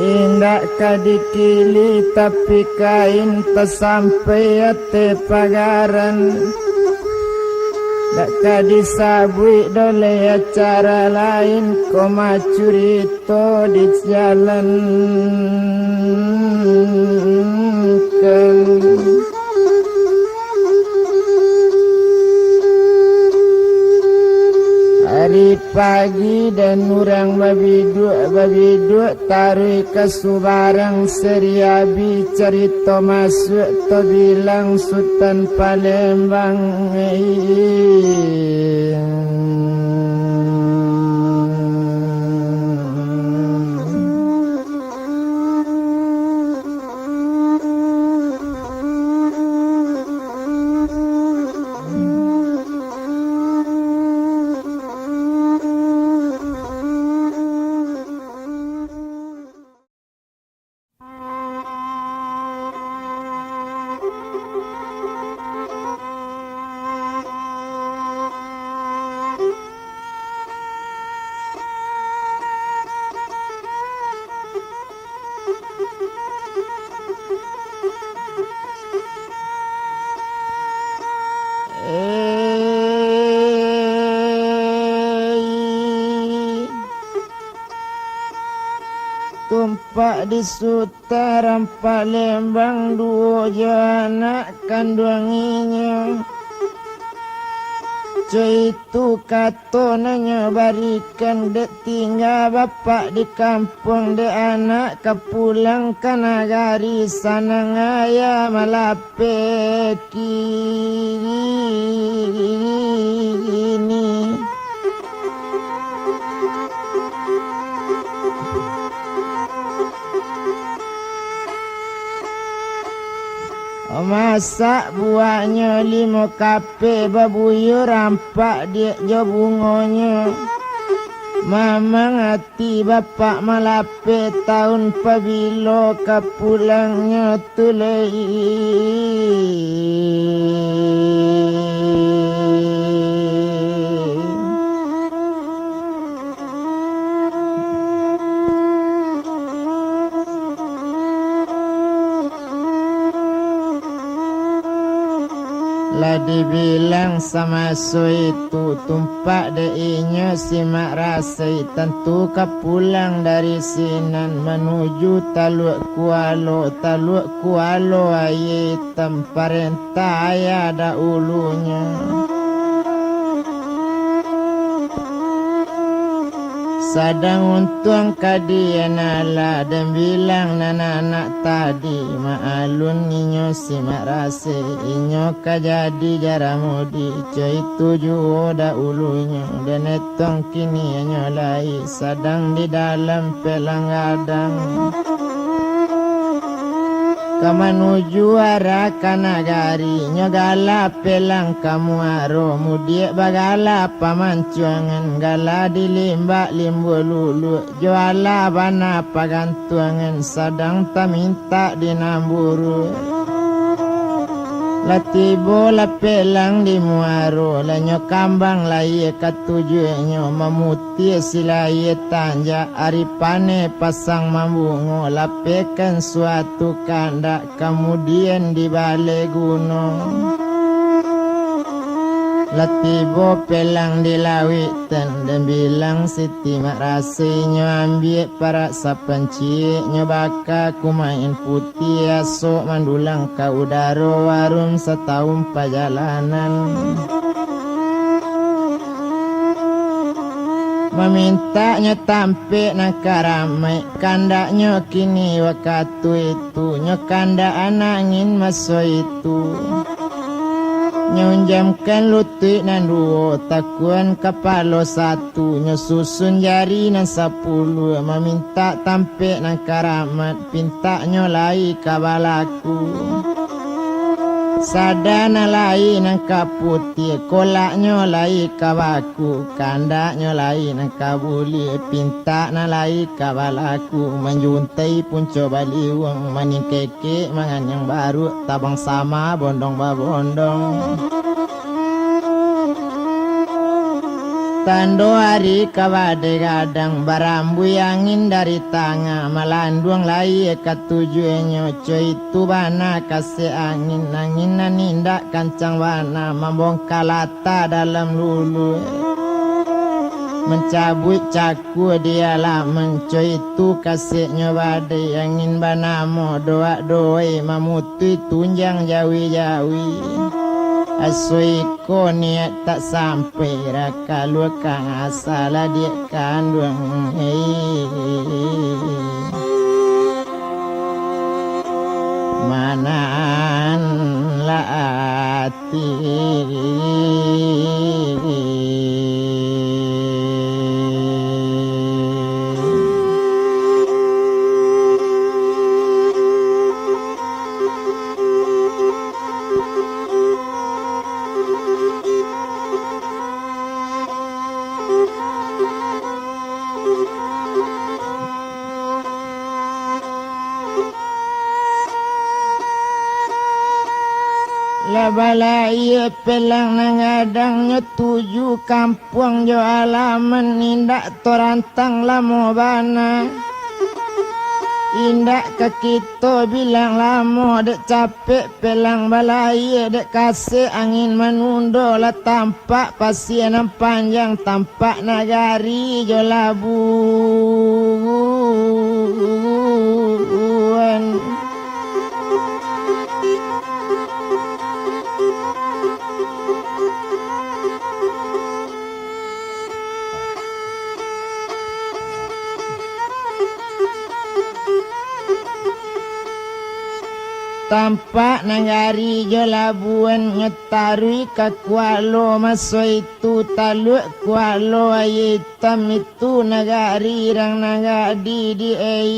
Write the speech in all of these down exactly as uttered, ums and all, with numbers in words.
Indak ka dikili tapi kain tasampai ateh pagaran. Dak ka disabuik doh lai acara lain, ko mah curito di jalan kan. Ari pagi den urang babiduak-babiduak taruih ka subarang, sariabi carito masuak tabilang Sutan Palembang. Tumpak di Sutan Palembang duo jo anak kanduang inyo. Co itu kato nan nyo barikan, dek tingga bapak di kampuang, dek anak ka pulang ka nagari, sanang ayah malapeh kini. Masak buahnyo limo kapeh, babuyuah rampak diak jo bungonyo. Mamang ati bapak malapeh, taun pabilo ka pulangnyo tu lai. Lah dibilang samaso itu, tumpak dek inyo simak rasai, tantu ka pulang dari sinan manuju Taluak Kualo, Taluak Kualo Aia Itam, parentah ayah dahulunyo. Sadang untuang ka dian alah, den bilang nan anak tadi, maalun inyo simak rasai, inyo ka jadi jaramudi, co itu juo dahulunyo, den etong kini inyo lai sadang di dalam pelang gadang. Ka manuju arah ka nagari, nyo gala pelang ka muaro, mudiak bagala pamancuangan, gala di limbak limbo luluak, jo alah bana pagantuangan, sadang tamintak di nan buruak. Lah tibo lah pelang di muaro, lah nyo kambang layia ka tujuaknyo, mamutiah silayia tanjak, ari paneh pasang mambungo, lapehkan suatu kandak, kamudian dibaleh guno. Lah tibo pelang di lauik tan, den bilang Siti Mak Rasai, nyo ambiak parak sapanciek, nyo baka kumain putiah, asok mandulang ka udaro, arum satahun pajalanan. Mamintak nyo tampek nan karamaik, kandaknyo kini wakatu itu, nyo kandak anak angin maso itu. Nyo unjamkan lutuik nan duo, takuan kapalo satu, nyo susun jari nan sapuluah, mamintak tampek nan karamaik, pintaknyo lai ka balaku. Sada nan lai nan ka putiah, kolaknyo lai ka baku, kandaknyo lai nan ka buliah, pintak nan lai ka balaku, manjuntai punco baliuang, maningkekek manganiang baruak, tabang sama bondong babondong. Tando ari ka badeh gadang, barambuih angin dari tangah, malanduang lai ka tujuahnyo, co itu bana kasek angin, angin nan indak kancang bana, mambongka lata dalam lulu, mancabuik cakua di alaman, co itu kaseknyo badai, angin banamo doak-doai, mamutuih tunjang jawi-jawi. Aso iko niaik tak sampai, raka luakang asa ladiak kanduang. Manan lah ati. Lah balaia pelang nan gadang, nyo tuju kampuang jo alaman, indak torantang lamo bana. Indak ka kito bilang lamo, dek capek pelang balaia, dek kasek angin manundo, lah tampak pasia nan panjang, tampak nagari jo labuan. Tampak nagari jo labuan, nyo taruih ka kualo, maso itu taluak kualo aia itam, itu nagari rang nagadi di ai.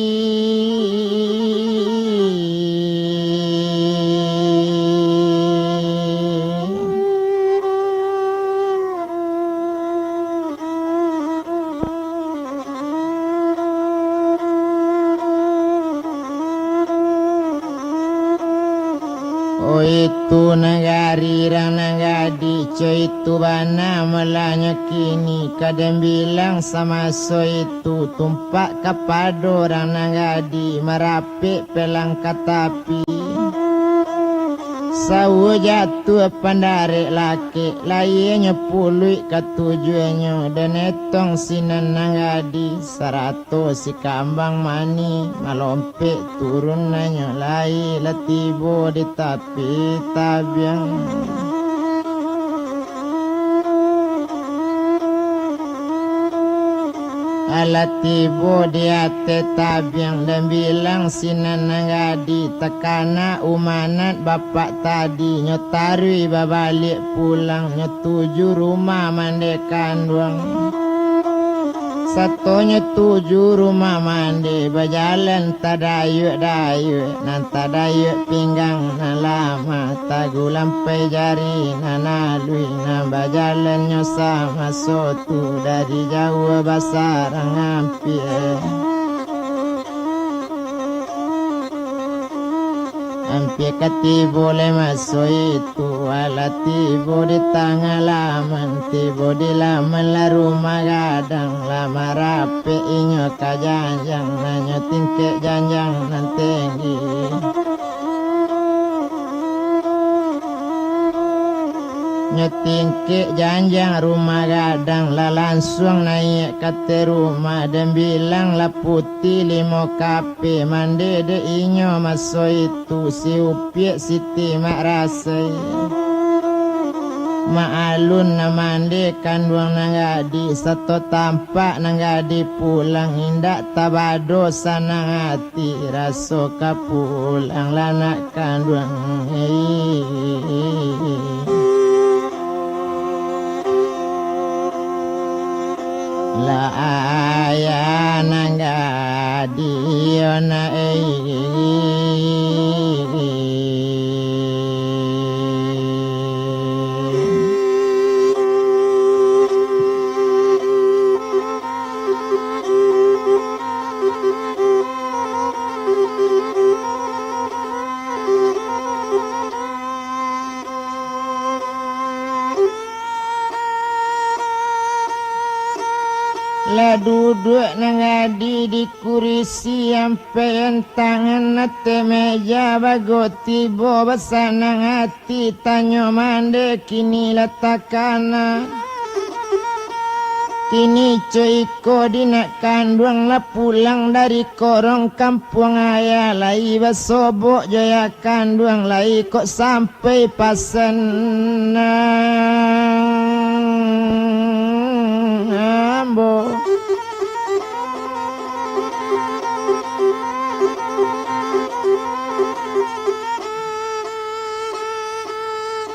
Oh, itu nagari rang nagadi, co itu bana malanyo kini, ka den bilang samaso itu, tumpak kapado rang nagadi, marapek pelang ka tapi. Sauah jatuah pandarek lakek, lahianyo puluik ka tujuahnyo, den etong sinan nagadi, sarato sikambang manih, malompek turun nanyo lai, lah tibo di tapi tabiang. Alah tibo di ateh tabiang, den bilang sinan nagadi, takana umanat bapak tadi, nyo taruih babaliak pulang, nyo tuju rumah mande kanduang. Sato nyo tuju rumah mande, bajalan tadayuak-dayuak, nan tadayuak pinggang nan lamah, tagulampai jari nan aluih, nan bajalannyo samaso tu, dari jauah basarang ampia. Ampia ka tibo lai maso itu, alah tibo di tangah laman, tibo di laman lah rumah gadang, lah marapek inyo ka janjang, nan nyo tingkek janjang nan tinggi. Nyo tingkek janjang rumah gadang, lah lansuang naiak ka ateh rumah, den bilang lah putiah limo kapeh, mande dek inyo maso itu, si Upiak Siti Mak Rasai. Mak Alun nan mande kanduang nan gadih, sato tampak nan gadih pulang, indak tabado sanang ati, raso ka pulang lah nak kanduang. Lah ayah nan gadih, yo nak. Duduak nan gadih di kurisi, ampean tangan ateh meja, bago tibo basanang ati, tanyo mande kini lah takana. Kini co iko di nak kanduang lah pulang dari korong kampuang ayah, lai basobok jo ayah kanduang, lai kok sampai pasan ambo.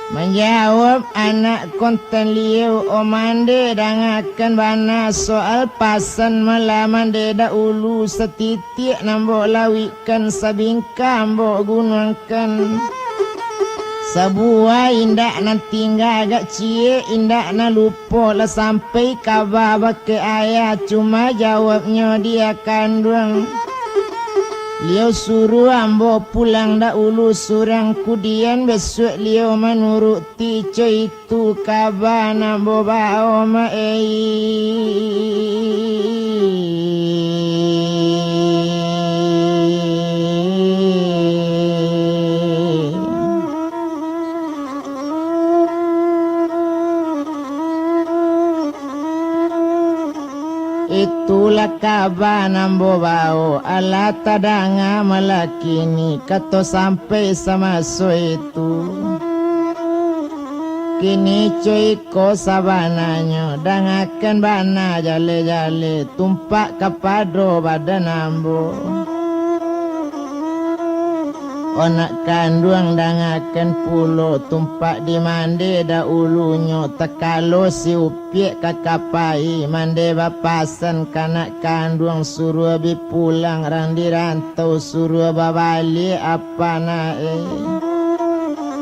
Manjawab anak kontan liau, "O mande, dangakan bana soal pasan, malah mande dahulu satitiak, nan ambo lawikkan sabingkah ambo gunuangkan. Sabuah indak nan tingga agak ciek, indak nan lupo lah sampai kaba bakeh ayah, cuma jawabnyo di ayah kanduang. Liau suruah ambo pulang dahulu surang, kudian bisuak liau manuruti co itu kaba nan ambo bao ma-, ei." Itulah kaba nan ambo bao, alah tadanga malah kini, kato sampai samaso itu. Kini co iko sabananyo, dangakan bana jaleh-jaleh, tumpak kapado badan ambo. O nak kanduang, dangakan pulo, tumpak di mande dahulunyo, takalo si upiak ka kapai, mande bapasan ka nak kanduang, suruah bi pulang rang di rantau, suruah babaliak apak nak, eh.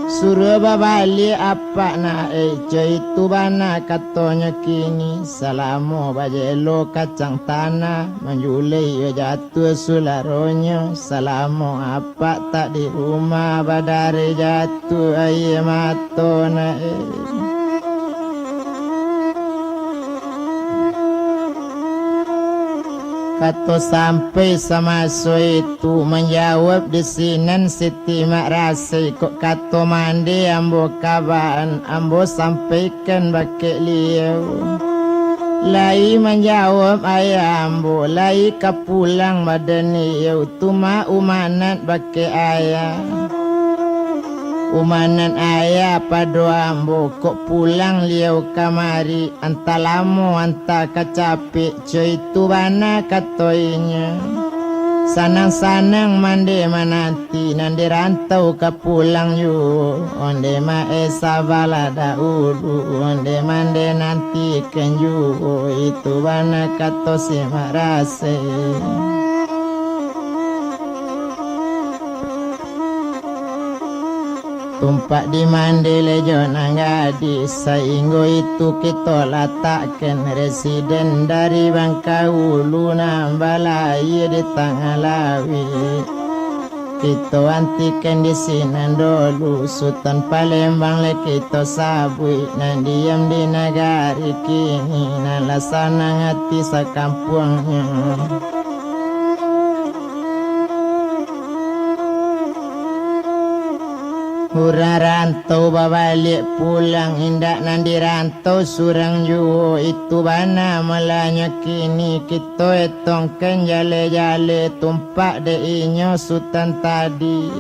Suruah babaliak apak nak, eh. Co itu bana katonyo kini, salamo bajelo kacang tanah, manjulai iyo jatuah sularonyo, salamo apak tak di rumah, badari jatuah aia mato nak, eh. Kato sampai samaso itu, manjawab di sinan Siti Mak Rasai, kok kato mande ambo kabaan, ambo sampaikan bakeh liau. Lai manjawab ayah ambo, lai ka pulang badan liau, tu mah umanat bakeh ayah. Umanat ayah pado ambo, kok pulang liau kamari, antah lamo, antah ka capek, co itu bana kato inyo. Sanang-sanang mande mananti, nan di rantau ka pulang juo, onde ma-, eh, sabalah dahulu, onde mande nantikan juo, itu bana kato si Mak Rasai. Tumpak di mande lejo nan gadih, sainggo itu kito latakkan residen dari Bangkaulu nan balayia di tangah lauik. Kito antikan di sinan dulu, Sutan Palembang lai kito sabuik, nan diam di nagari kini, nan lah sanang ati sakampuangnyo. Urang rantau babaliak pulang, indak nan di rantau surang juo, itu bana malanyo kini kito etongkan jaleh-jaleh tumpak dek inyo Sutan tadi.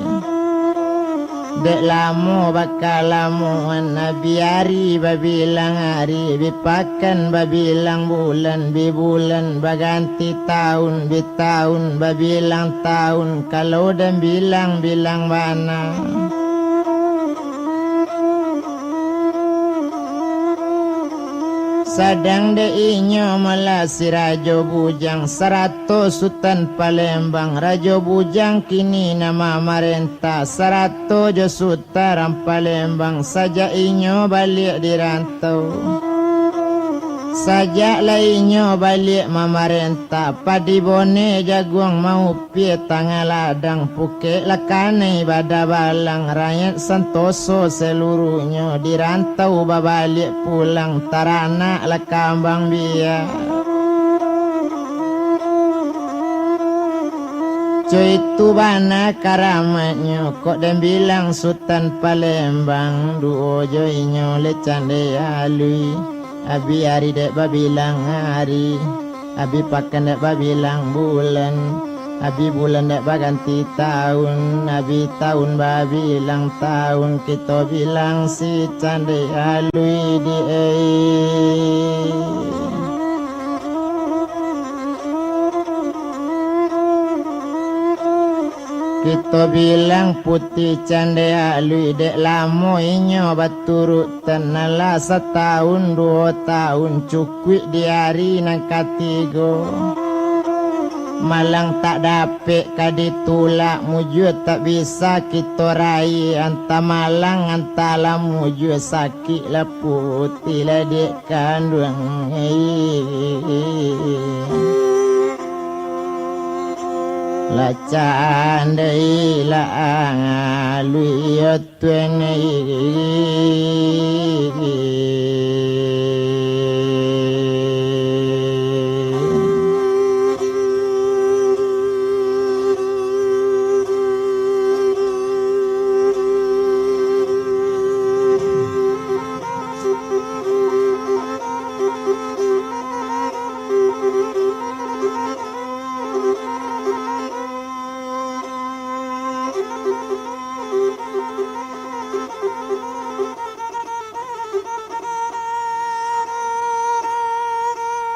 Dek lamo bakalamoan, bi ari babilang ari, bi pakan babilang bulan, bi bulan baganti taun, bi taun babilang taun, kalau den bilang-bilang bana. Sadang dek inyo malah si Rajo Bujang, sarato Sutan Palembang. Rajo Bujang kini nan mamarentah, sarato jo Sutan Palembang, sajak inyo baliak di rantau. Sajak lah inyo baliak mamarentah, padi boneh jaguang maupiah tangah ladang, pukek lah kanai badabalang, rakyat santoso saluruhnyo, di rantau babaliak pulang, taranak lah kambang biak. Itu bana karamatnyo, kok den bilang Sutan Palembang, duo jo inyo le candai alui. Abi ari dek babilang ari, abi pakan dek babilang bulan, abi bulan dek baganti taun, abi taun babilang taun, kito bilang si candai alui di ai. Kito bilang putih candai alui dek lamo inyo baturuk, tanalah satahun duo tahun cukuik di ari nan katigo. Malang tak dapek ka ditulak, mujua tak bisa kito rayi, antah malang antah lah mujua, sakik lah putih lah dek kanduang. Lah candai lah alui yo tuan.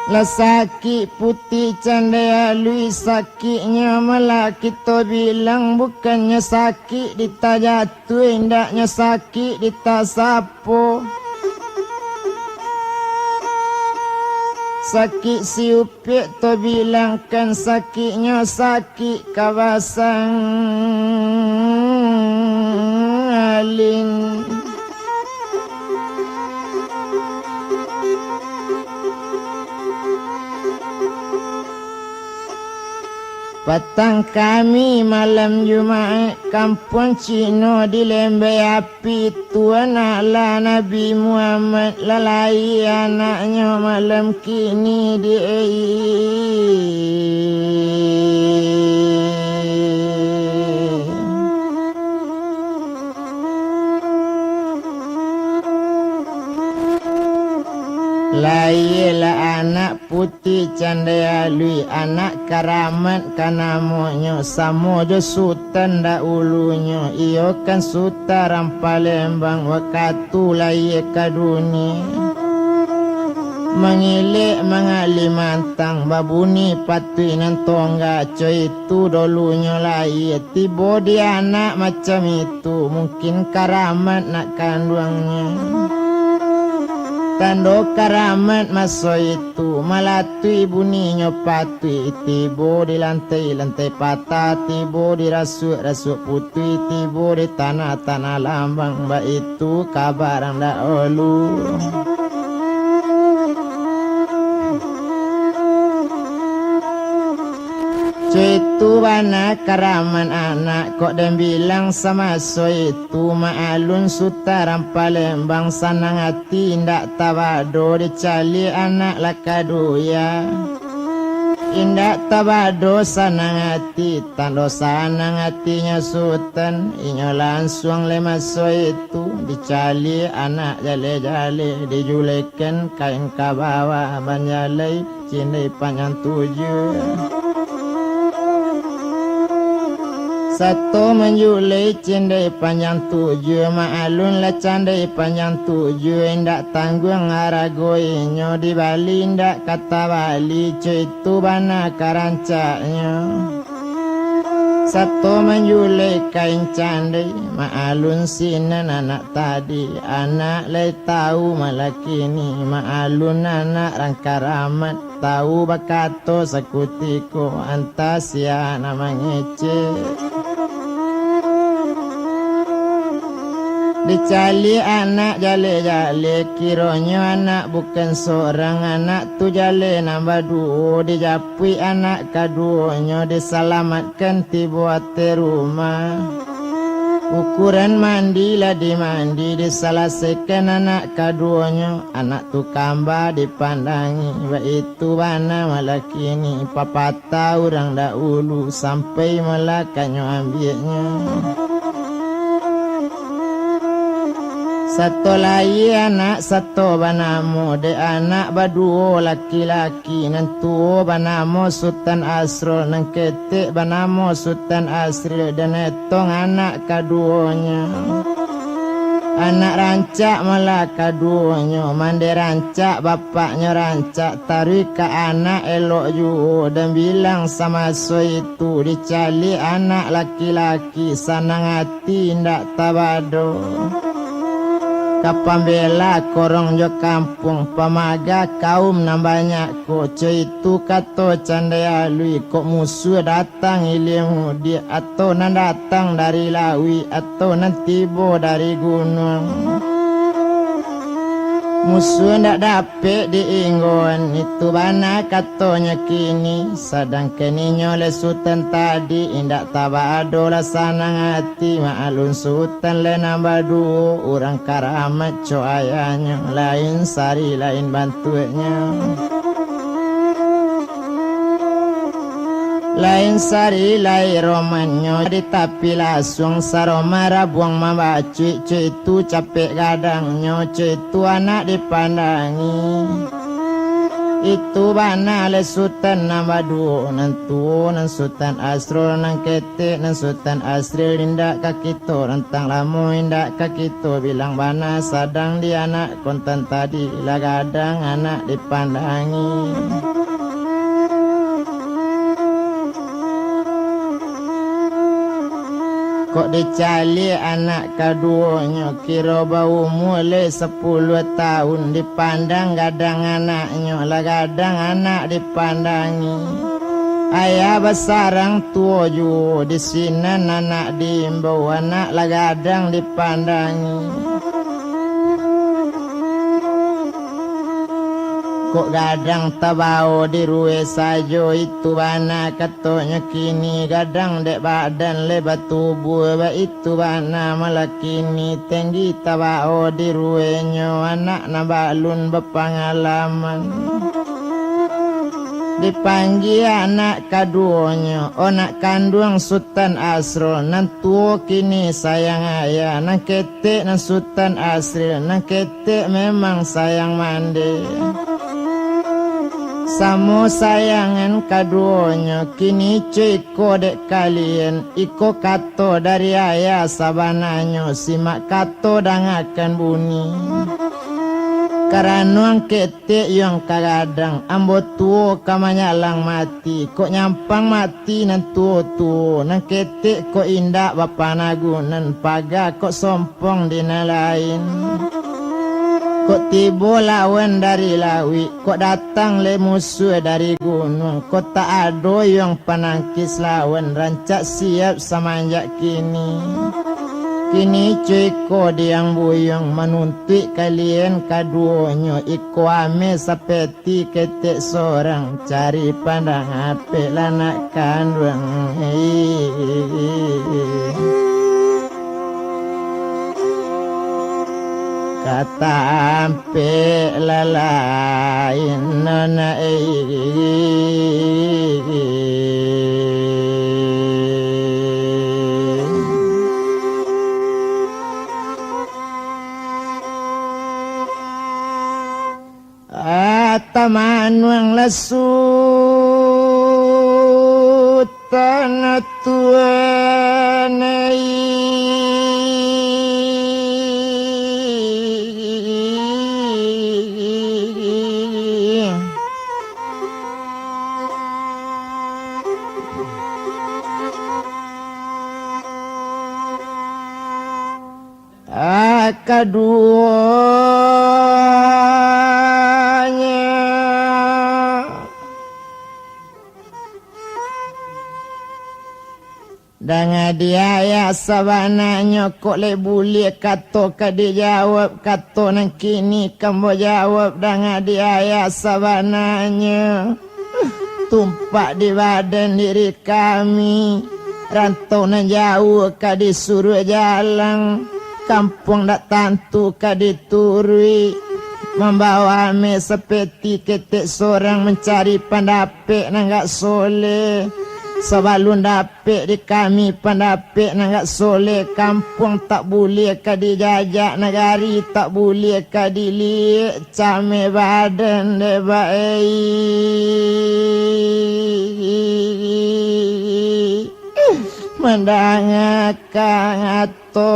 Lah sakik putih candai alui, sakiknyo malah kito bilang, bukannyo sakik ditajatuah, indaknyo sakik ditasap. Apo sakik si upiak tu bilangkan, sakiknyo sakik kabasang alin. Patang kami malam Jumaik, kampuang Cino di Lembeh Api, tu anak lah Nabi Muhammad, lah lahia anaknyo malam kini di. Lahialah anak putih candai alui, anak karamat ka namonyo, samo jo sutan dahulunyo, iyo kan sutan Rampalembang, wakatu lahia ka dunia. Mangilek mangalimantang, babuni patuik nan tongga, co itu dolunyo lahia, tibo di anak macam itu. Tu mungkin karamat nak kanduangnyo. Tando karamat maso itu, malatuih buninyo patuih, tibo di lantai-lantai patah, tibo di rasuak-rasuak putuih, tibo di tanah-tanah lambang, baitu kaba nan dahulu. Co itu bana karamat anak, kok den bilang samaso itu, Mak Alun Sutan Rampalembang sanang ati indak tabado dicaliak anak lah kaduo. Indak tabado sanang ati, tando sanang atinyo Sutan, inyo lansuang lai maso itu dicaliak anak jaleh-jaleh, dijulekkan kain ka bawah, manjalai cindai panjang tujuah. Sato manjulai cindai panjang tujuah, Mak Alun lah candai panjang tujuah, indak tangguang harago inyo, dibali indak ka tabali, co itu bana ka rancaknyo. Sato manjulai kain candai, Mak Alun sinan anak tadi, anak lai tau malah kini, Mak Alun anak rang karamat, tau bakato sakutiko, antah sia nan mangecek. Dicaliak anak jaleh-jaleh, kironyo anak bukan sorang, anak tu jaleh nan baduo, dijapuik anak kaduonyo, disalamatkan tibo ateh rumah. Ukuran mandi lah dimandi, disalasaikan anak kaduonyo. Anak tu kamba dipandangi, baitu bana malah kini, papatah urang dahulu, sampai malah kanyo ambiaknyo. Sato lai anak sato banamo, dek anak baduo laki-laki, nan tuo banamo Sutan Asrul, nan ketek banamo Sutan Asril, dan etong anak kaduonyo. Anak rancak malah kaduonyo, mande rancak bapaknyo rancak, taruih ka anak elok juo, dan bilang samaso itu dicaliak anak laki-laki, sanang ati indak tabado. Ka pambela korong jo kampuang, pamaga kaum nan banyak ko, co itu kato candai alui, kok musuah datang ilia mudiak, atau nan datang dari lauik, atau nan tibo dari gunuang. Musuah ndak dapek diinggoan, itu bana katonyo kini. Sadangkan inyo lai Sutan tadi, indak tabado lah sanang ati, maklum Sutan lai nan baduo, urang karamat co ayahnya, lain sari lain bantuaknya. Lain sari lai romannyo, di tapi lasuang saromah rabuang mambacuik, co itu capek gadangnyo, co itu anak dipandangi. Itu bana lai Sutan nan baduo, nan tuo, nan Sutan Asrul, nan ketek, nan Sutan Asril, indak ka kito rantang lamo, indak ka kito bilang bana, sadang di anak kontan tadi, lah gadang anak dipandangi. Kok dicaliak anak kaduonyo, kiro baumua lai sapuluah taun, dipandang gadang anaknyo, lah gadang anak dipandangi. Ayah basarang tuo juo, di sinan anak diimbau, anak lah gadang dipandangi. Kok gadang tabao di ruweh sajo, itu bana katonyo kini, gadang dek badan lai batubuah, baitu bana malah kini, tenggi tabao di ruwehnyo, anak nan balun bapangalaman. Dipanggia anak kaduonyo, o nak kanduang Sutan Asrul, nan tuo kini sayang ayah, nan ketek nan Sutan Asril, nan ketek memang sayang mande. Samo sayangan kaduonyo, kini co iko dek kalian, iko kato dari ayah sabananyo, simak kato dangakan bunyi. Karano angkek tek yuang ka gadang, ambo tuo ka manyalang mati. Kok nyampang mati nan tuo-tuo, nan ketek kok indak bapanagunan, paga kok sompong di nan lain. Kok tibo lawan dari lauik, kok datang lai musuah dari gunuang, kok tak ado yuang panangkis lawan, rancak siap samanjak kini. Kini co iko diang buyuang, manuntuik kalian kaduonyo, iko ameh sapeti ketek sorang, cari pandang apek lah nak kanduang. Ka tampek lah lain nona. Atamanuang lah Sutan Tuan ai. Kaduonyo. Danga di ayah sabananyo, kok lai buliah kato ka dijawab, kato nan kini ka ambo jawab, danga di ayah sabananyo. Tumpak di badan diri kami. Rantau nan jauah ka disuruah jalang, kampuang dak tantu ka dituruik. Mambawa ameh sapeti ketek sorang mancari pandapek nan gak soleh. Sabalun dapek di kami pandapek nan gak soleh, kampuang tak buliah ka dijajak, nagari tak buliah ka diliek. Cameh badan dek bae. Mandangakan ato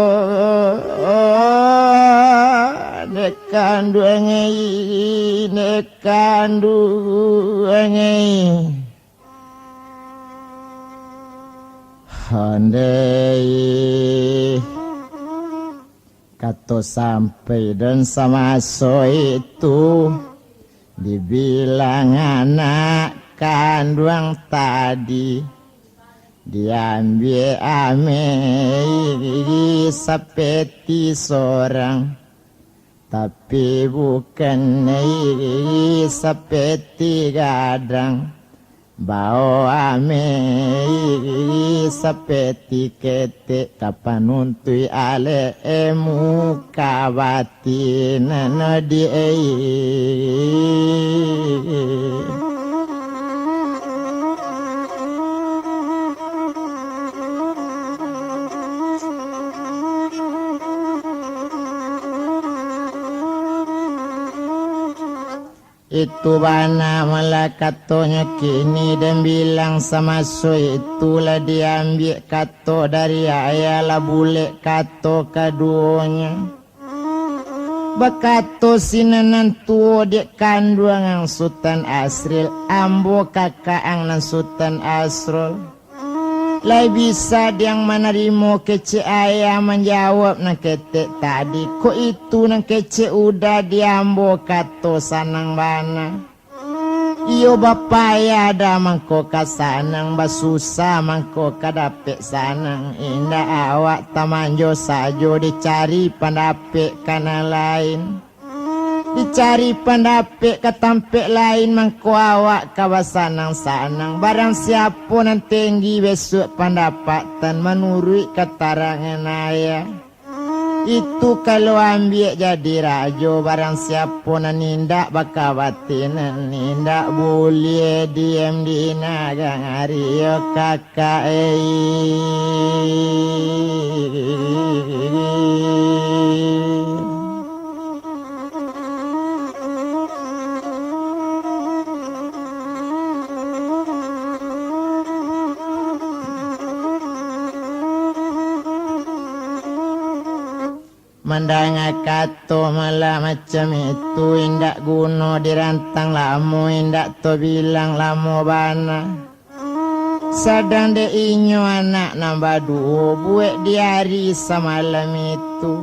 dek kanduang ai, dek kanduang ai. Andai kato sampai dan samaso itu, dibilang anak kanduang tadi, diambiak ameh sapeti sorang, tapi bukan sapeti gadang. Bao ameh sapeti ketek ka panuntuik alek muka batin di. Itu bana malah katonyo kini, den bilang samaso itu lah diambiak kato dari ayah, lah bulek kato kaduonyo. Bakato sinan nan tuo dek kanduang ang Sutan Asril, ambo kakak ang nan Sutan Asrul. Lai bisa diang manarimo kecek ayah manjawab nan ketek tadi, kok itu nan kecek udah di ambo kato sanang bana. Iyo bapayah dah mangko ka sanang, basusah mangko ka dapek sanang, indak awak tamanjo sajo dicari pandapek ka nan lain. Dicari pandapek ka tampek lain, mangko awak ka basanang-sanang. Barang siapo nan tenggi besuak pandapatan manuruik katarangan ayah, itu kalau ambiak jadi rajo. Barang siapo nan indak bakabatinan, indak buliah diam di nagang ari yo ka Kaei. Mandanga kato malah macam itu, indak guno dirantang lamo, indak tabilang lamo bana. Sadang dek inyo anak nan baduo buek di ari samalam itu.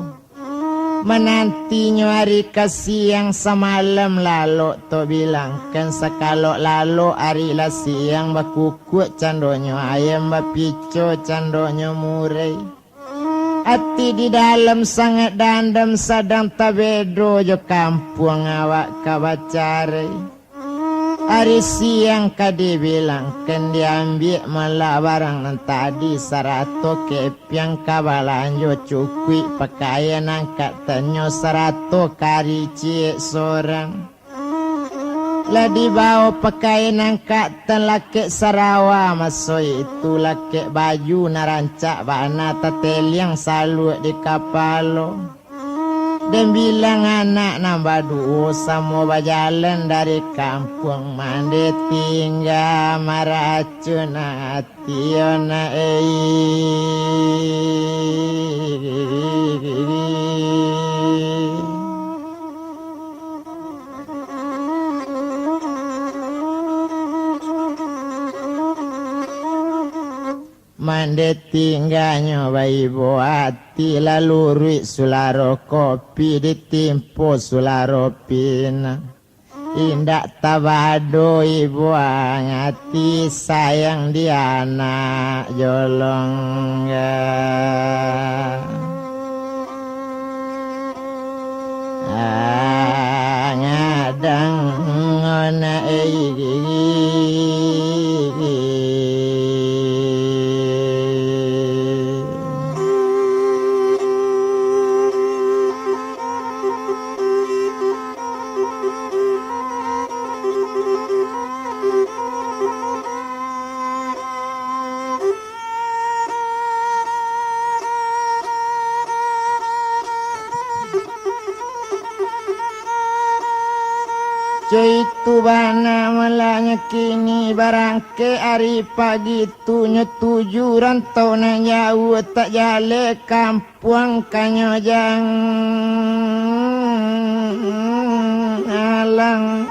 Manantinyo ari ka siang samalam lalok, tabilangkan sakalok lalok ari lah siang, bakukuak candonyo ayam, bapico candonyo murai. Ati di dalam sangaik dandam, sadang tabedo jo kampuang awak ka bacarai. Ari siang ka dibilangkan diambiak malah barang nan tadi, sarato kepiang ka balanjo, cukuik pakaian angkatannyo, sarato kari ciek sorang. Lah dibao pakaian angkatan, lakek sarawa, maso itu lakek baju nan rancak bana, tateliang saluak di kapalo. Den bilang anak nan baduo samo bajalan dari kampuang, mande tingga maracun ati. Tiyo na ei. Mande tingganyo baibo ati, laluruik sularo kopi, ditimpo sularo pinang. Indak tabado ibuang ati, sayang di anak jolong ga. Angadang ngona ei. Caitu bana malanyo kini, barangkek ari pagi tu nyo tuju rantau nan jauah, tak jaleh kampuang kanyo jang alang.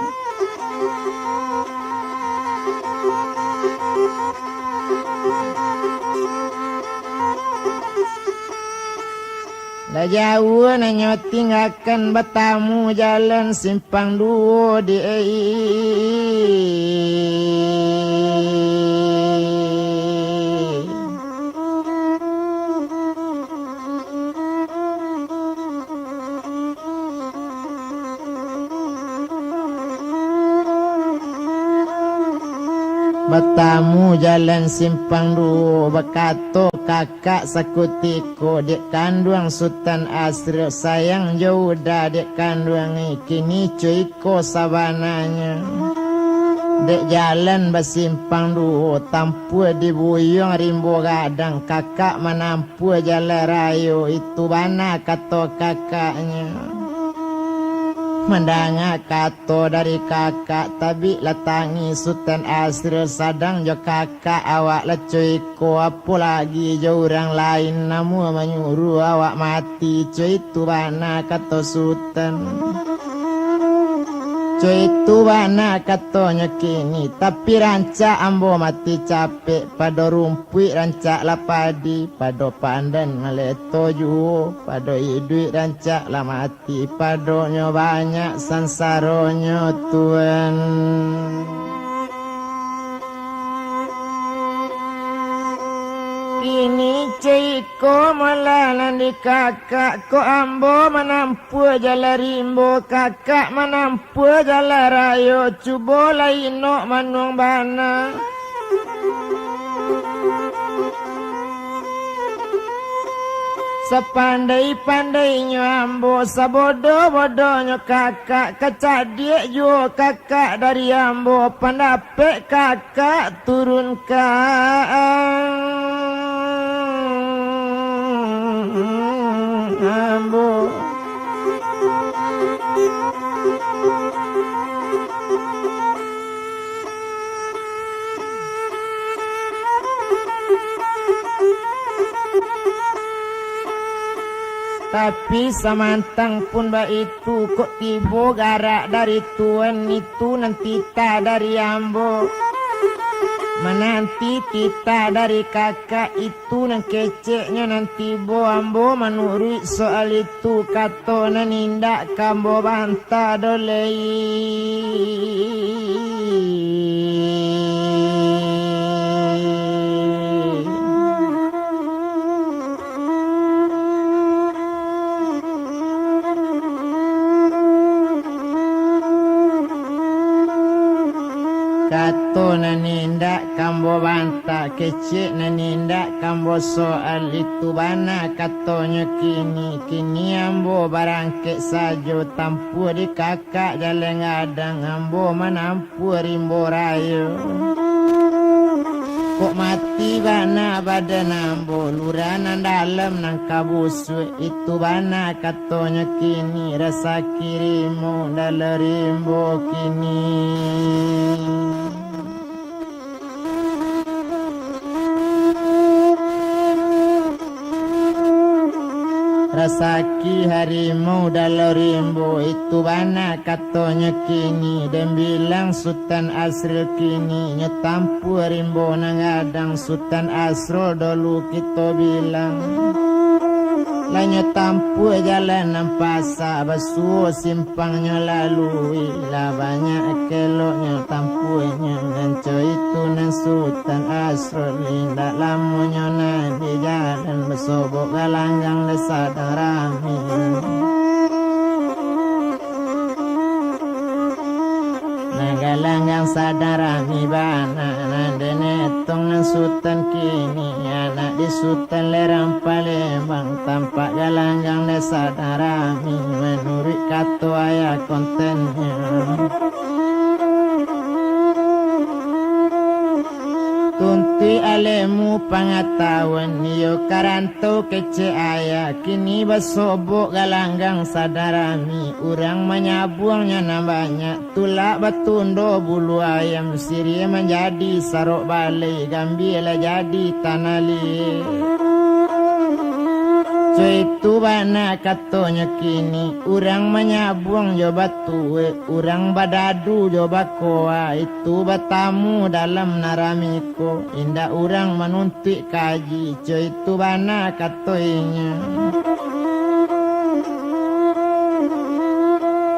Lah jauah nan nyo tinggakan, batamu jalan simpang duo di Batamu jalan simpang duo, bakato kakak sakutiko, dek kanduang Sutan Asril, sayang jo Uda dek kanduang i, kini co iko sabananyo. Dek jalan basimpang duo, tampua di buyuang rimbo gadang, kakak manam- pua jalan rayo, itu bana kato kakaknyo. Mandanga kato dari kakak, tabiklah tangih Sutan Asril, sadang jo kakak awak lah co iko, apo lagi jo urang lain, namuah manyuruah awak mati, co itu bana kato Sutan. Co itu bana katonyo kini, tapi rancak ambo mati capek, pado rumpuik rancak lah padi, pado pandan maleto juo, pado iduik rancak lah mati, padonyo banyak sansaronyo, Tuan. Kini co iko malah nan di kakak ko, ambo manampuah jalan rimbo, kakak manampuah jalan rayo, cubolah inok manuang bana. Sapandai-pandainyo ambo, sabodoh-bodohnyo kakak, kacadiak juo kakak dari ambo, pandapek kakak turunkan ambo. Tapi samantang pun baitu, kok tibo garak dari Tuan, itu nan titah dari ambo. Mananti titah dari kakak, itu nan keceknyo nan tibo, ambo manuruik soal itu, kato nan indak ka ambo bantah doh lai. Kato nan indak ka ambo bantah, kecek nan indak ka ambo soal, itu bana katonyo kini. Kini ambo barangkek sajo, tampuah di kakak jalan gadang, ambo manam- puah rimbo rayo. Kok mati bana badan ambo, lurah nan dalam nan ka busuak, itu bana katonyo kini, rasaki rimbo dalam rimbo kini. Rasaki harimau dalam rimbo, itu bana katonyo kini, den bilang Sutan Asril kini, nyo tampuah rimbo nan gadang, Sutan Asrul dolu kito bilang. Lah nyo tampuah jalan nan pasak, basuo simpangnyo lalui, lah banyak keloknyo tampuahnyo, nan co itu nan Sutan Asrul, indak lamonyo nan di jalan, basobok galanggang lah sadang rami. Nan galanggang sadang rami bana, nan den etong nan Sutan kini, anak di Sutan Lerang Palembang, tampak galanggang den sadang rami, manuruik kato ayah kontennyo. Tuntu Alemu pangatahuan, iyo ka rantau kecek ayah, kini basobok galanggang sadang rami, urang manyabuangnyo nan banyak, tulak batundo bulu ayam, siriah manjadi sarok balai, gambia lah jadi tanah liek. Co itu bana katonyo kini, urang manyabuang jo batuek, urang badadu jo bakoa, itu batamu dalam nan rami ko, indak urang manuntuik kaji, co itu bana kato inyo.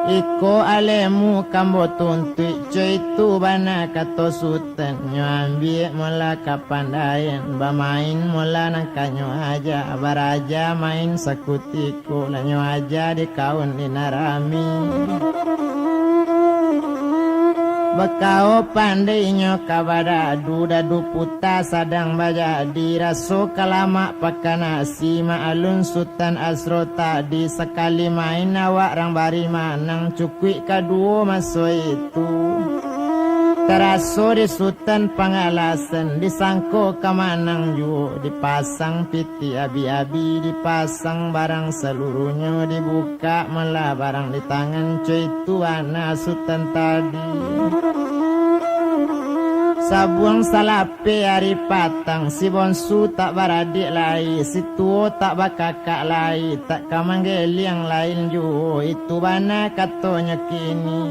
Iko alemu kambo tuntuik, co itu bana kato Sutan, nyo ambiak molah kapandaian, bamain molah nan ka nyo aja, baraja main sakutiko, lah nyo aja di kawan di nan rami. Bakao pandai nyo ka badadu, dadu puta sadang bajadi, raso ka lamak pakan nasi, maklum Sutan Asro tadi, sakali main awak rang bari manang, cukuik kaduo maso itu. Taraso di Sutan pangalasan, disangko ka manang juo, dipasang piti abi-abi, dipasang barang saluruhnyo, dibukak malah barang di tangan, co itu bana Sutan tadi. Sabuang salapeh ari patang, si bonsu tak baradiak lai, si tuo tak bakakak lai, tak ka manggeliang lain juo, itu bana katonyo kini.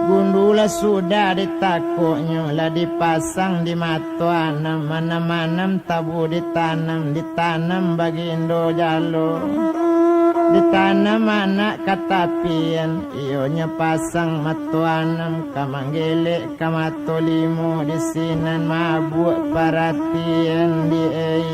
Gundu lah sudah ditakoknyo, lah dipasang di mato anam, anam-anam tabu ditanam, ditanam bagindo jalo, ditanam anak katapian, iyonyo pasang mato anam ka manggelek ka mato limo, di sinan mabuak paratian di ai.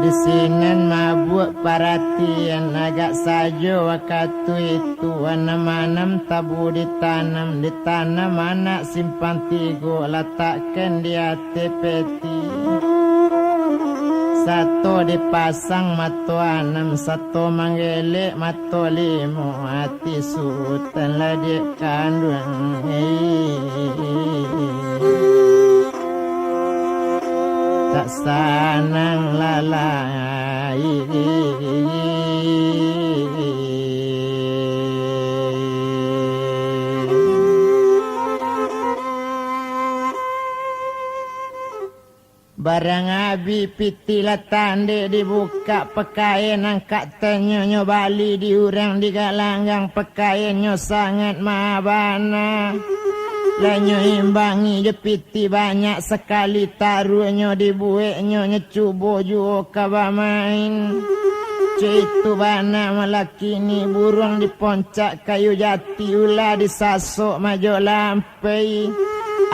Di sinan mabuak paratian, agak sajo wakatu itu, anam-anam tabu ditanam, ditanam anak simpang tigo, latakkan di ateh peti. Sato dipasang mato anam, sato manggelek mato limo, ati Sutan lah dek kanduang. Tak sanang lalai. Barang abih pitih lah tandek, dibukak pakaian, angkek tanyo nyo bali di urang, digalanggang pakaiannyo sangat maha bana. Lah nyo imbangi jo pitih banyak sakali taruahnyo, dibueknyo nyo cubo juo ka bamain. Co itu bana malah kini, buruang di poncak kayu jati, ulah disasok majo lampu. Pai,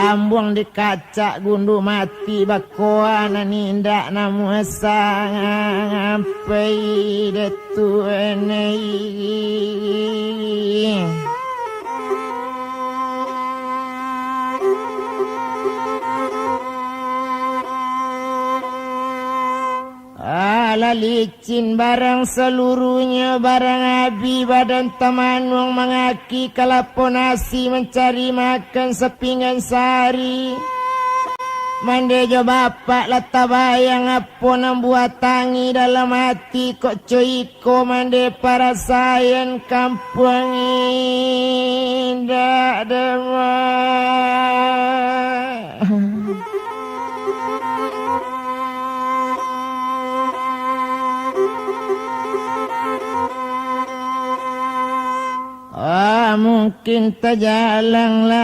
ambuang di kacak gundu mati, bakoa nan indak namuah sampai dek tu anai. Alah licin barang saluruhnyo, barang abih badan tamanuang, mangaki kalapo nasi, mancari makan sapinggan sari. Mande jo bapak lah tabayang, apo nan buatangi dalam ati, kok co iko mande parasaian kampuang indak dama. Ah, mungkin tajalang lai.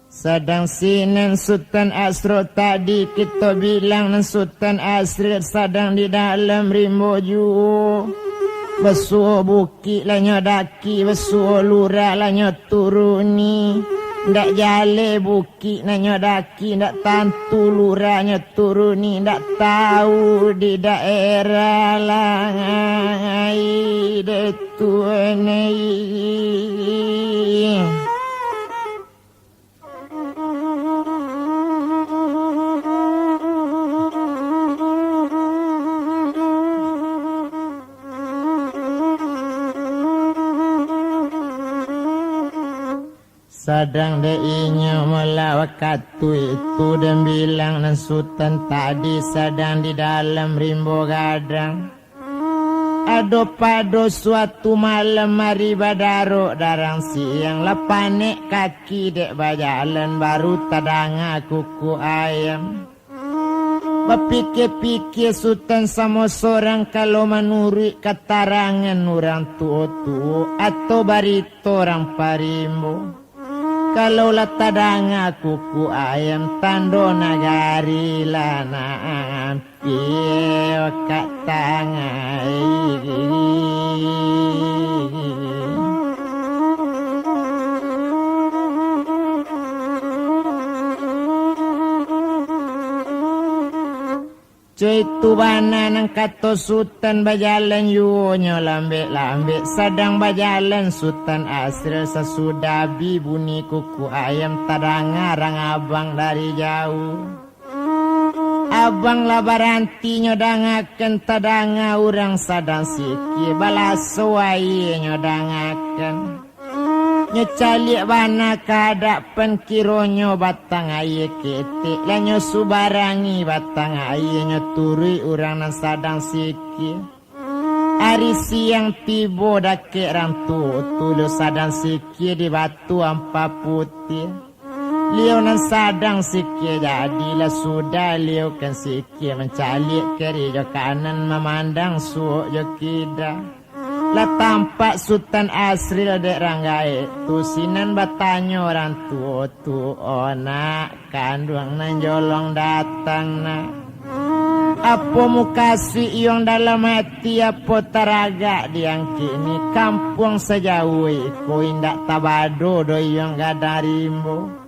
Sadang sinan Sutan Asro tadi, kito bilang nan Sutan Asri sadang di dalam rimbo juo. Basuo bukik lah nyo daki, basuo lurah lah nyo turuni. Ndak jaleh bukik nan nyo daki, ndak tantu lurah nyo turuni, ndak tau di daerah lai dek tu nai. Sadang dek inyo malah wakatu itu, den bilang nan Sutan tadi sadang di dalam rimbo gadang. Ado pado suatu malam ari badarok darang siang, lah panek kaki dek bajalan, baru tadanga kuku ayam. Bapikia-pikia Sutan samo sorang, kalau manuruik katarangan urang tuo-tuo atau barito urang parimbo, kalau lah tadanga kuku ayam, tando nagari lah nan ampia ka tangah. Co itu bana nan kato Sutan, bajalan juo nyo lambek-lambek. Sadang bajalan Sutan Asril, sasudah bi bunyi kuku ayam, tadanga rang abang dari jauah. Abang lah baranti nyo dangakan, tadanga urang sadang sikia, balaso aia nyo dangakan. Nyo caliak bana ka adapan, kironyo batang aia ketek, lah nyo subarangi batang aia, nyo turuik urang nan sadang sikia. Ari siang tibo dakek rang tuo tu, lo sadang sikia di Batu Ampa Putiah. Liau nan sadang sikia jadi, lah sudah liau kan sikia, mancaliak kiri jo kanan, mamandang suok jo kida. Lah tampak Sutan Asril dek rang gaek tu, sinan batanyo rang tuo tu, "O nak kanduang nan jolong datang, nak. Apo mukasuik iyong dalam ati, apo taragak di angkik ni? Kampuang sajauah iko indak tabado doh iyong gadang rimbo.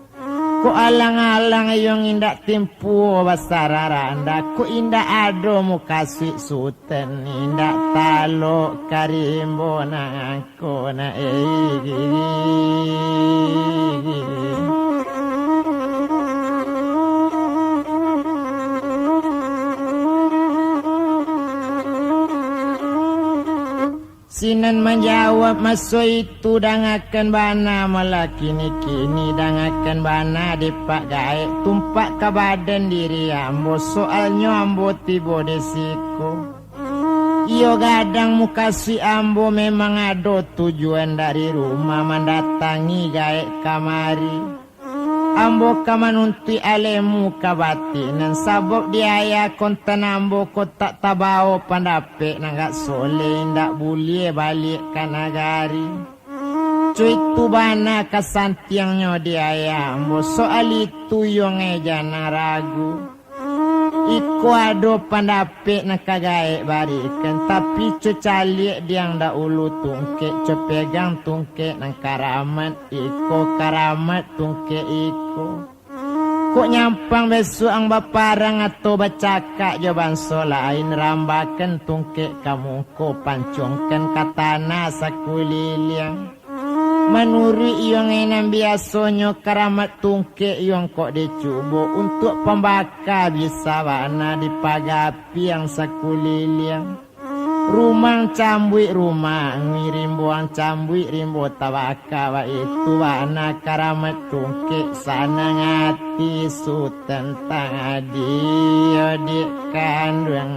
Kok alang-alang iyong indak timpuo basarah randah, kok indak ado mukasuik Sutan, indak talok ka rimbo nangko nak, eh, gigi." Sinan manjawab, "Maso itu dangakan bana, malah kini-kini dangakan bana, dek Pak Gaek, tumpak ka badan diri ambo, soalnyo ambo tibo di siko. Iyo gadang mukasuik ambo memang ado tujuan dari rumah mandatangi Gaek kamari. Ambo ka manuntuik alemu ka batinan, sabab di ayah kontan ambo ko tak tabao pandapek nan gak soleh, indak buliah baliak ka nagari. Co itu bana ka santiangnyo di ayah ambo, soal itu iyo ngai jangan ragu. Iko ado pandapek nan ka Gaek barikan, tapi co caliak diang dahulu tungkek, co pegang tungkek nan karamat, iko karamat tungkek iko. Kok nyampang bisuak ang baparang atau bacakak jo banso lain, rambakan tungkek ka muko, pancongkan ka tanah sakuliliang. Manuruik iyo ngai nan biasonyo, karamat tungkek iyo kok dicubo untuak pambaka bisa bana dipagapiang sakuliliang. Rumang cambuik rumang, rimboang cambuik rimbo tabaka, baitu bana karamat tungkek, sanang ati Sutan tantang adik kanduang.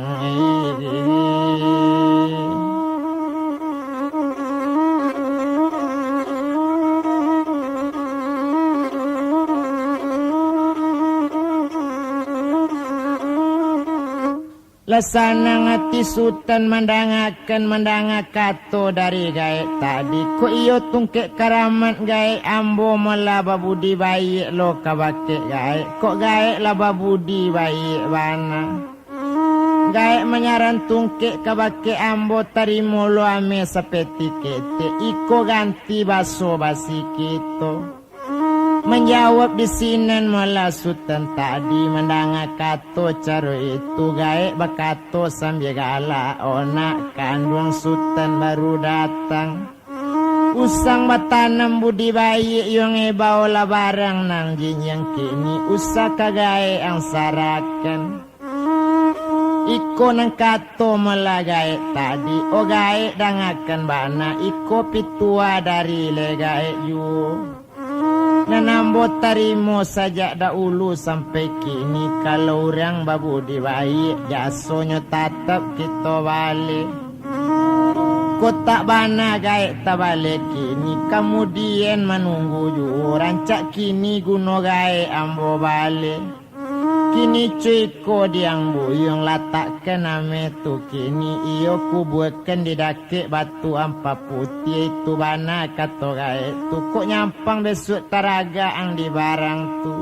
Lah sanang ati Sutan mandangakan, mandanga kato dari Gaek tadi. Kok iyo tungkek karamat Gaek, ambo malah babudi baiak lo kabake Gaek. Kok Gaek lah babudi baiak bana. Gaek manyaran tungkek kabake ambo, tarimo lo ameh sapeti ketek, iko ganti baso basi kito. Manjawab di sinan mala Sutan tadi, mandanga kato caro itu, gaek bakato sambia galak, "Onak kanduang Sutan baru datang. Usang batanam budi baiak, iyo ngebao lah barang nan jinjiang kini, usah ka gaek ang sarakan." Iko nan kato mala gaek tadi, "O gaek, dangakan bana, iko pituah dari leh gaek juo. Nan ambo tarimo sajak dahulu sampai kini, kalau urang babudi baiak, jasonyo tatap kito baleh. Kok tak bana gaek tabaleh kini, kamudian manunggu juo, rancak kini guno gaek ambo baleh. Kini cuiko diang buyuang, latakkan ameh tu kini, iyo kubuakan di dakek batu ampa putiah, itu bana kato gaek tu. Kok nyampang bisuak taragak ang di barang tu.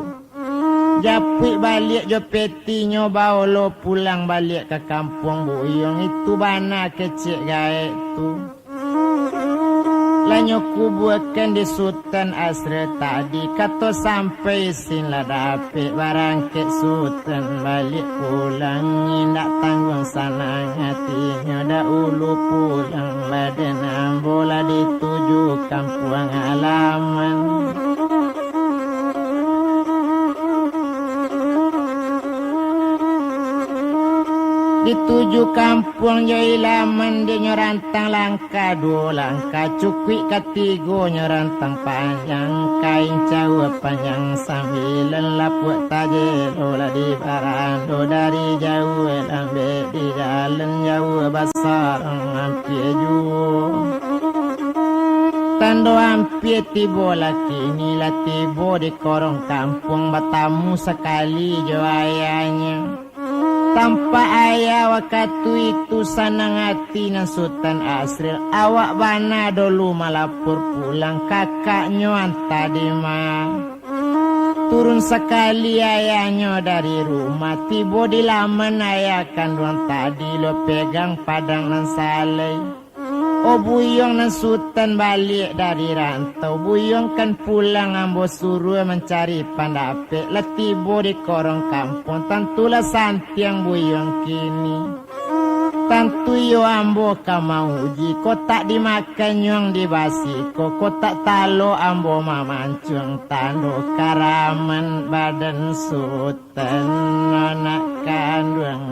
Japuik baliak jo petinyo, bao lo pulang baliak ka kampuang buyuang, itu bana kecek gaek tu. Lah nyo kubuakan di Sutan Asril tadi, kato sampai isin lah dapek, barangkek Sutan baliak pulang. Indak tangguang sanang atinyo, dahulu pulang badan ambo lah dituju kampuang halaman. Dituju kampuang jo ilaman, dek nyo rantang langkah duo langkah, cukuik katigo nyo rantang panjang, kain caua panjang sambilan, lapuak tajelo lah di barando, dari jauah lambek di jalan, jauah basarang ampia juo. Tando ampia tibo lah kini, lah tibo di korong kampuang, batamu sakali jo ayahnyo. Tampak ayah wakatu itu sanang ati nan Sutan Asril, awak bana dolu malapor pulang, kakaknyo antah dima. Turun sakali ayahnyo dari rumah, tibo di laman ayah kanduang tadi lo pegang padang nan salai. O buyuang nan Sutan baliak dari rantau, buyuangkan pulang ambo suruah mancari pandapek, lah tibo di korong kampuang, tantulah santiang buyuang kini. Tantu iyo ambo ka mauji, kok tak dimakan nyuang di basiko, kok tak talok ambo mamancuang, tando karaman badan Sutan. Tan anak kanduang.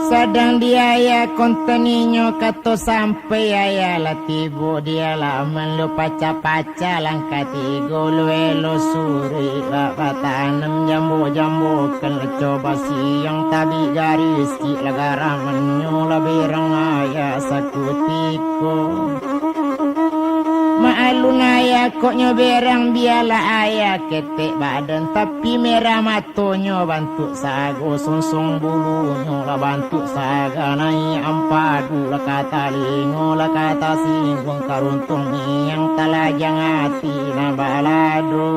Sadang di ayah konten inyo kato sampai ayah lah tibo di alaman lo pacah-pacah. Cah langkah tigo lo elo suruik, bak batanam jambo-jambokan, lah coba siang tabik garis, cik lah garamannyo lah berang ayah sakutiko. Maalun ayah kok nyo berang, bialah ayah ketek badan, tapi merah mato Tonyo bantuak sago, sonsong bulunyo lah bantuak saga, naiak ampadu lah ka talingo, lah ka tasingguang karuntuang miang, talajang ati nan balado.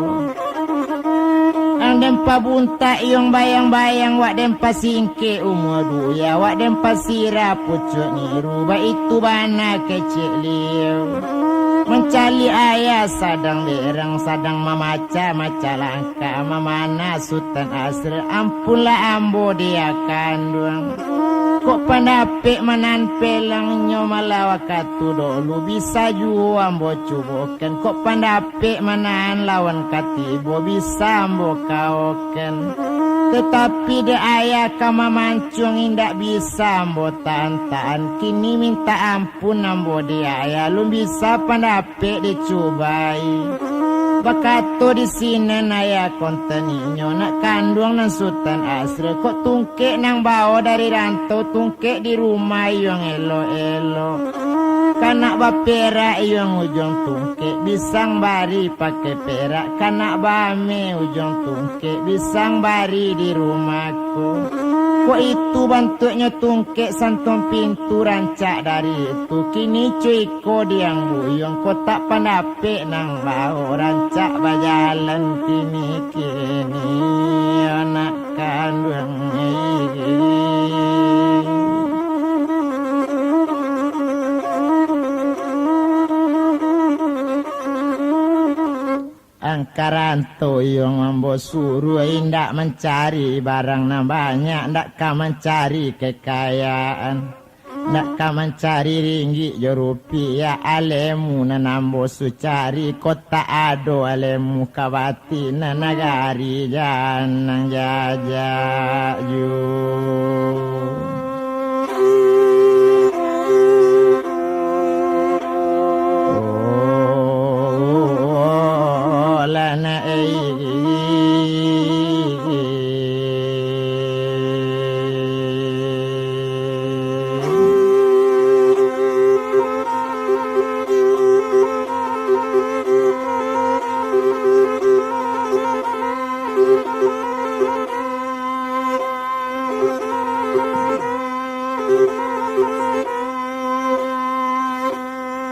Ang den pabuntak iyong bayang-bayang, wak den pasingkek umua duya, wak den pasirah pucuak niru, baitu bana kecek liau. Mancaliak ayah sadang berang, sadang mamacah-macah langkah. Ka mamanah Sutan Asril, ampunlah ambo diak kanduang. Kok pandapek manahan pelangnyo malah wakatu dolu, bisa juo ambo cubokan. Kok pandapek manahan lawan ka tibo, bisa ambo kaokan. Tatapi dek ayah ka mamancuang indak bisa ambo tahan-tahan. Kini mintak ampun ambo diak ayah, alun bisa pandapek pek dicubai. Bakato di sinan ayah konten inyo, nak kanduang nan Sutan Asril, kok tungkek nan bao dari rantau, tungkek di rumah iyong elok-elok. Kanak baperak iyong ujuang tungkek, bisang bari pakai perak, kanak baame ujuang tungkek, bisang bari di rumah ko. Kok itu bantuaknyo tungkek, santuang pintu rancak dari itu. Kini cuiko diang buyuang, kok tak pandapek nan bao, rancak bajalan kini-kini anak kanduang. Rantau iyo mambo suruah, indak mancari barang nan banyak, indak ka mancari kekayaan, indak ka mancari ringgik jo rupiah. Alemu nan ambo sucari, kok tak ado alemu ka bati nan nagari jan nan jajak juo.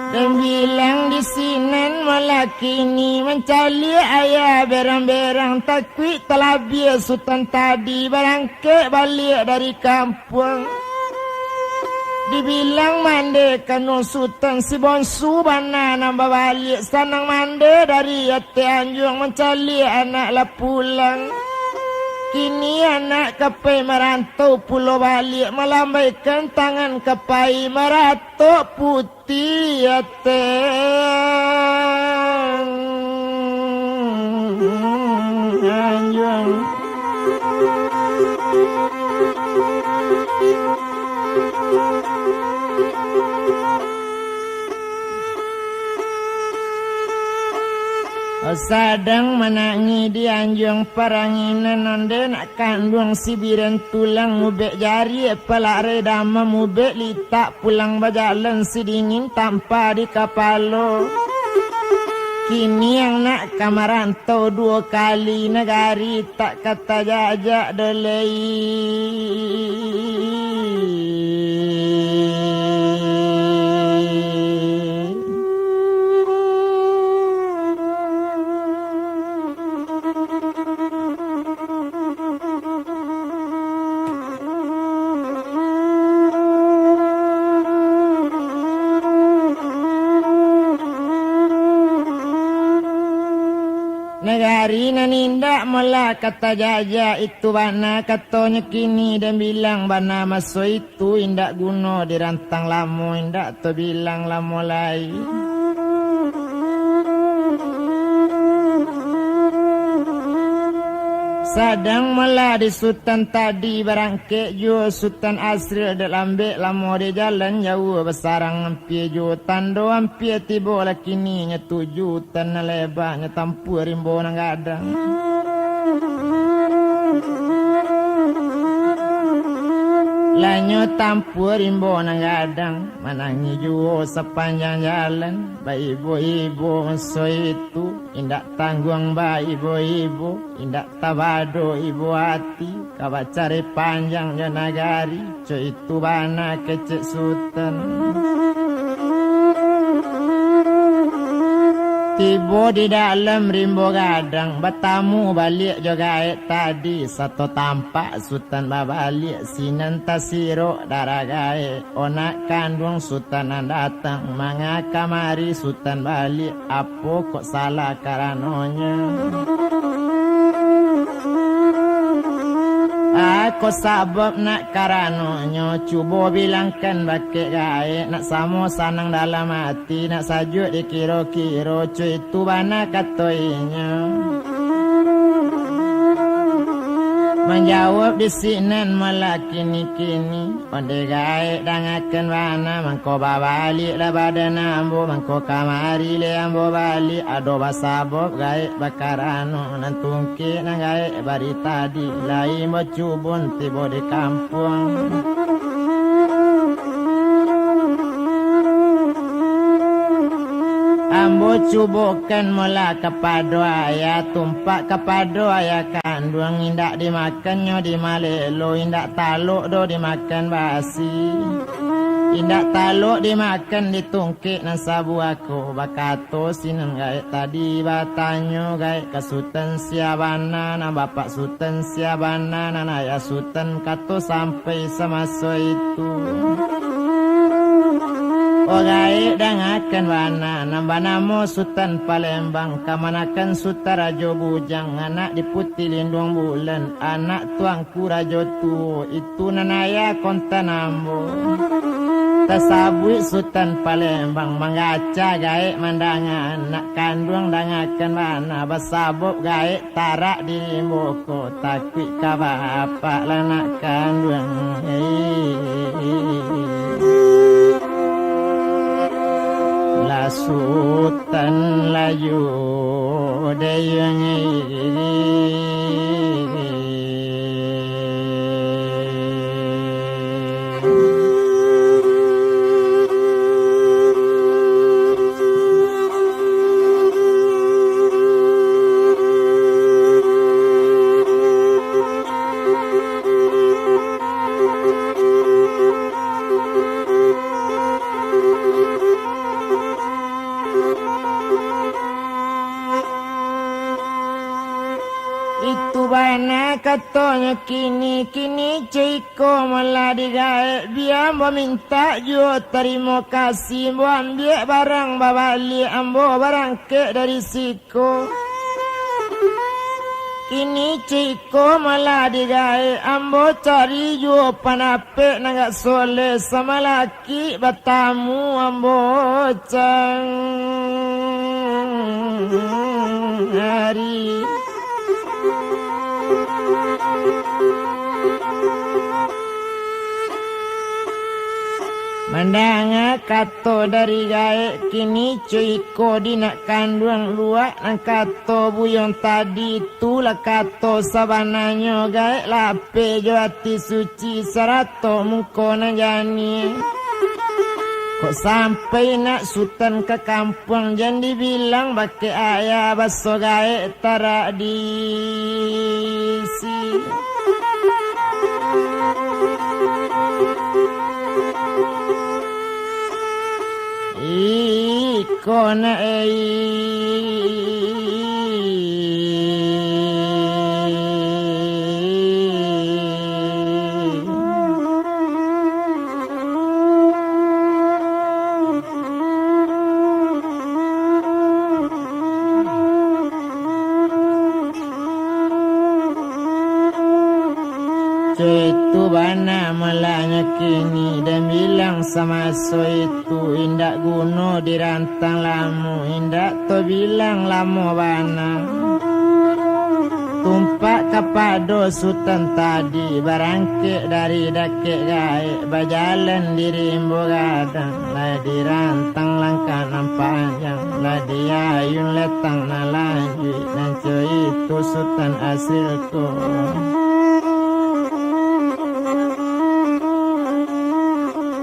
Den bilang di sinan malah kini, mancaliak ayah berang-berang, takuik talabiah Sutan tadi barangkek baliak dari kampuang. Dibilang mande kano Sutan, si bonsu bana nan babaliak, sanang mande dari ateh anjuang, mancaliak anak lah pulang. Kini anak ka pai marantau pulo baliak, malambaikan tangan ka pai maratok putih ateh anjuang. Sadang manangih di anjuang paranginan, onde nak kanduang si biren tulang, ubek jariak palak rai damam, ubek litak pulang bajalan, si dingin tampa di kapalo. Kini anak ka marantau duo kali, nagari tak ka tajajak doh lai. Nagari nan indak molah ka tajajak, itu bana katonyo kini, den bilang bana maso itu, indak guno dirantang lamo, indak tabilang lamo lai. Sadang malah di Sutan tadi barangkek juo, Sutan Asri dek lambek lamo di jalan jauah, basarang ampia juo tando, ampia tibo lah kini nyo tuju, tan nan leba nyo tampua rimbo nan gadang. Lah nyo tampua rimbo nan gadang, manangih juo sapanjang jalan, baibo-ibo maso itu, indak tangguang baibo-ibo, indak tabado ibo ati, ka bacari panjang jo nagari, co itu bana kecek Sutan. Tibo di dalam rimbo gadang, batamu baliak jo gaek tadi, sato tampak Sutan babaliak, sinan tasirok darah gaek. Onak kanduang Sutan nan datang, manga kamari Sutan baliak, apo kok salah karanonyo? Ako sabab nak karanonyo, cubo bilangkan bakeh gaek, nak samo sanang dalam ati, nak sajuak dikiro-kiro, co itu bana kato inyo. Manjawab di sinan malah kini-kini, Onde gaek dangakan bana, mangko babaliaklah badan ambo, mangko kamari lai ambo baliak, ado basabab gaek bakarano, nan tungkek nan gaek bari tadi, lai bacubun tibo di kampuang. Ambo cubokan molah kapado ayah, tumpak kapado ayah kanduang, indak dimakannyo di malelo, indak talok doh dimakan basi, indak talok dimakan di tungkek nan sabuah ko. Bakato sinan gaek tadi, batanyo gaek ka Sutan sia bana, nan bapak Sutan sia bana, nan ayah Sutan kato sampai samaso itu. Orai dangakan bana, nan banamo Sutan Palembang, kamanakan Sutan Rajo Bujang, anak Diputi Linduang Bulan, anak Tuanku Rajo Tuo, itu nan ayah kontan ambo. Tasabuik Sutan Palembang, manggaca gaek mandanga, anak kanduang dangakan bana, basabok gaek tarak di rimbo ko, takuik ka bapak lah nak kanduang. Lah Sutan layu dayang. Itu bana katonyo kini, kini co iko malah digaek, bia ambo mintak juo tarimo kasih, ambo ambiak barang babaliak, ambo barangkek dari siko. Kini co iko malah digaek, ambo cari juo panapek nan agak soleh, samalaki batamu ambo cari. Mandanga kato dari gaek, kini co iko di nak kanduang luak, nan kato buyuang tadi tu lah kato sabananyo, gaek lapeh jo ati suci sarato muko nan janiah. Kok sampai nak Sutan ka kampuang, jan dibilang bakeh ayah, baso gaek tarak di isi. Iko nak, eh. Co itu bana mulahnyo kini, den bilang samaso itu, indak guno dirantang lamo, indak tabilang lamo bana. Tumpak kapado Sutan tadi, barangkek dari dakek gaek, bajalan di rimbo gadang, lah dirantang langkah nan panjang, lah diayun letang nan lanjuik, nan co itu Sutan Asril ko.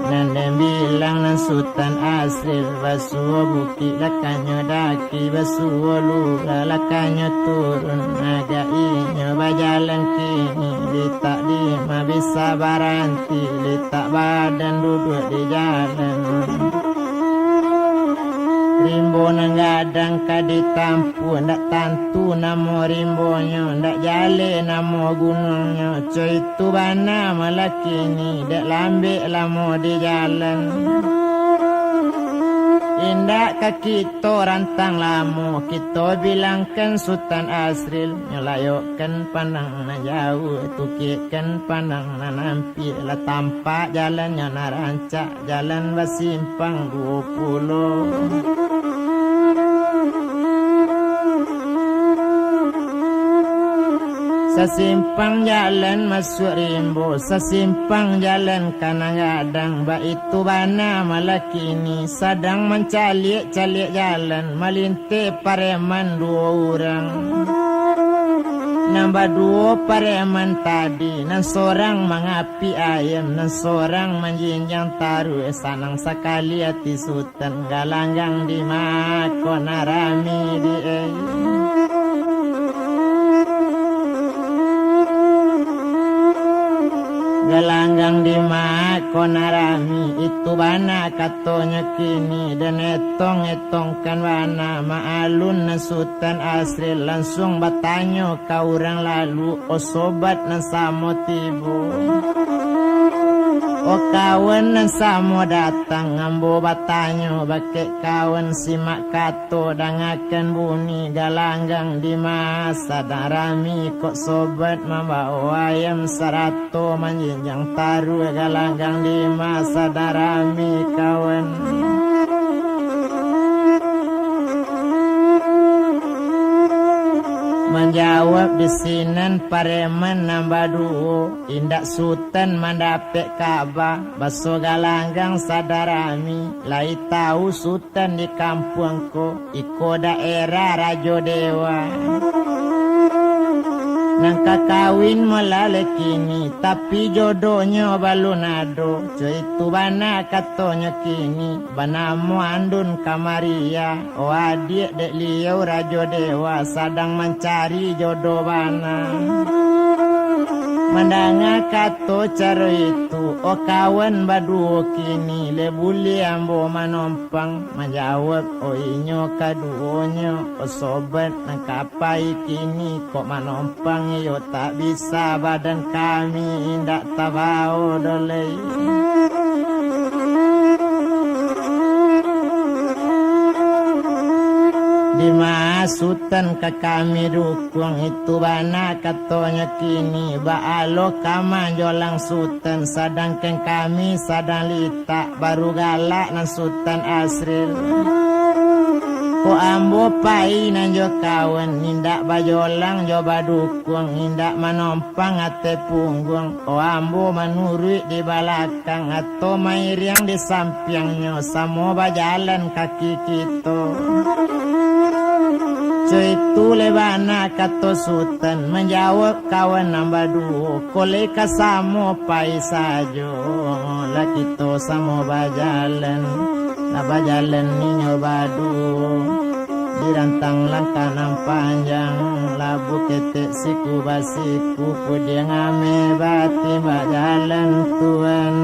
Nan den bilang nan Sutan Asril, basuo bukik lakanyo daki, basuo lurah lakanyo turun, agak inyo bajalan kini, litak dima bisa baranti, litak badan duduak di jalan. Rimbo nan gadang ka ditampuah, ndak tantu namo rimbonyo, ndak jaleh namo gunuangnyo, co itu bana malah kini, dek lambek lamo di jalan. Indak ka kito rantang lamo, kito bilangkan Sutan Asril, nyo layokkan pandang nan jauah, tukikkan pandang nan ampia, lah tampak jalannyo nan rancak, jalan basimpang duo pulo. Sasimpang jalan masuak rimbo, sasimpang jalan ka nan gadang, baitu bana malah kini, sadang mancaliak-caliak jalan, malinteh pareman duo urang. Nan baduo pareman tadi, nan sorang mangapik ayam, nan sorang manjinjang taruih, sanang sakali ati Sutan, galanggang di mako nan rami di, eh. Galanggang di mako nan rami, itu bana katonyo kini, den etong-etongkan bana, maalun nan Sutan Asril, lansuang batanyo ka urang lalu, o sobat nan samo tibo. Oh kawan nan samo datang, ambo batanyo bakeh kawan, simak kato dangakan bunyi galanggang di ma sadang rami, kok sobat mambawo ayam sarato manjinjang taruah galanggang di ma sadang rami kawan. Manjawab di sinan pareman nan baduo, indak Sutan mandapek kaba, baso galanggang sadang rami, lai tau Sutan di kampuang ko, iko daerah Rajo Dewa. Nan ka kawin malaleh kini, tapi jodohnyo balun ado, co itu bana katonyo kini, banamo Andun Kamaria. Oh adiak dek liau Rajo Dewa sadang mancari jodoh bana. Mandanga kato caro itu, oh kawan baduo kini, lai buliah ambo manompang? Manjawab, oh inyo kaduonyo, oh sobat nan ka pai kini, kok manompang iyo tak bisa, badan kami indak tabawo doh lai. Di ma Sutan ka kami dukuang, itu bana katonyo kini, baa lo ka manjolang Sutan, sadangkan kami sadang litak, baru galak nan Sutan Asril. Kok ambo pai nan jo kawan, indak bajolang jo badukuang, indak manompang ateh pungguang, oh ambo manuruik di balakang, atau mairiang di sampiangnyo, samo bajalan kaki kito. Co itu lai bana kato Sutan, manjawab kawan nan baduo, ko lai ka samo pai sajo, lah kito samo bajalan, lah bajalan inyo baduo. Dirantang langkah nan panjang, labuah ketek siku basiku, pudiang ameh batimbak jalan tuan.